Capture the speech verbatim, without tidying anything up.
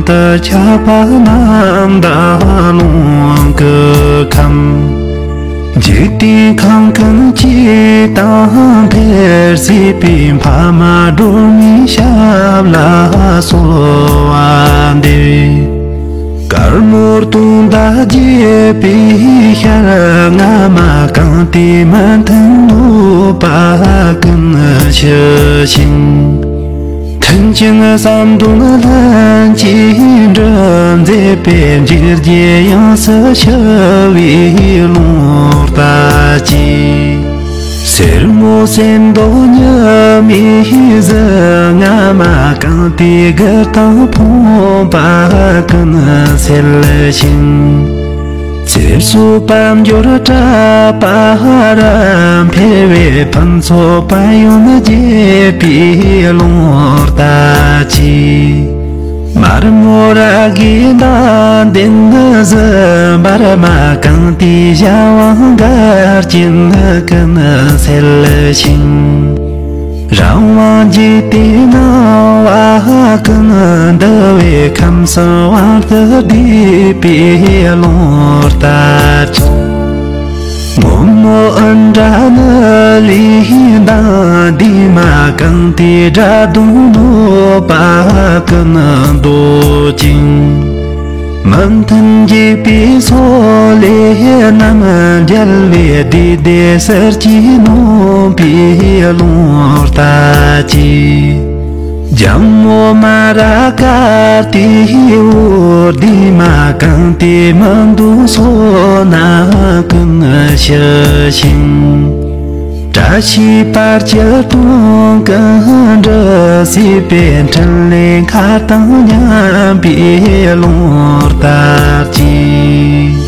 དུ་ཁྱབ་པ་རྣམ་དག་ཀློང་གི་ཁམས། འཇིག་རྟེན་ཁམས་ཀུན་གྱི་དང་འཕེལ་སྲིད་པའི་འཕགས་མ་སྒྲོལ་མའི་ཞབས་ལ་གསོལ་བ་འདེབས། དཀར་མོ་སྟོང་དང་བརྒྱད་པའི་ཤར། སྔ་མ་གང་དེ་མི་མཐུན་གནོད་པ་ཀུན་ཞི་ཞིང་། མཐུན་རྐྱེན་བསམ་དོན་ལྷུན་གྱིས་འགྲུབ་མཛད་པའི། འཇིགས་བརྒྱད་ཡོངས་སུ་ཞི་བའི་ཀློང་ལྟར་གྱི། སེར་མོ་སེམས་མདོག་ཉི་མའི་གཟི། སྔ་མ་གང་དེ་དགུ་དང་ཕོངས་པ་ཀུན་སེལ་ཞིང་། ཚེ་སྲོག་དཔལ་འབྱོར་གྲགས་པ་རབ་འཕེལ་བའི། ཕུན་ཚོགས་ཕན་ཡོན་རྒྱས་པའི་ཀློང་ལྟར་གྱི། དམར་མོ་ར་གི་མདངས་ལྡན་གཟི། འབར་མ་གང་དེའི་གཞན་དབང་འགལ་རྐྱེན་ཀུན་སེལ་ཞིང་། རང་དབང་འཇིག་རྟེན་སྣང་བ་ཀུན། འདུལ་བའི་ཁམས་སུ་དབང་དུ་བསྡུས་པའི་ཀློང་ལྟར་གྱུར། སྔོན་མོ་ཨིནྡྲ་ནཱི་ལའི་མདངས་ལྡན་མ། གང་དེའི་དགྲ་གདོན་གནོད་པ་ཀུན་བཟློག་ཅིང་། མི་མཐུན་འཇིགས་པའི་སོ་ལས་རྣམས་རྒྱལ་བའི། བདེ་སྡུག་ཟིལ་གྱིས་གནོན་པའི་ཀློང་ལྟར་གྱི། ལྗང་མོ་མ་ར་ཀ་ཏའི་འོད་ལྡན་མ། གང་དེ་མི་འདོད་བསོད་ནམས་ཀུན་ཞི་ཞིང་། བཀྲ་ཤིས་དཔལ་གྱི་གྲོང་ཀུན་འགྲུབ། སྲིད་པའི་འཕྲིན་ལས་མཁའ་དང་མཉམ་པའི་ཀློང་ལྟར་གྱི།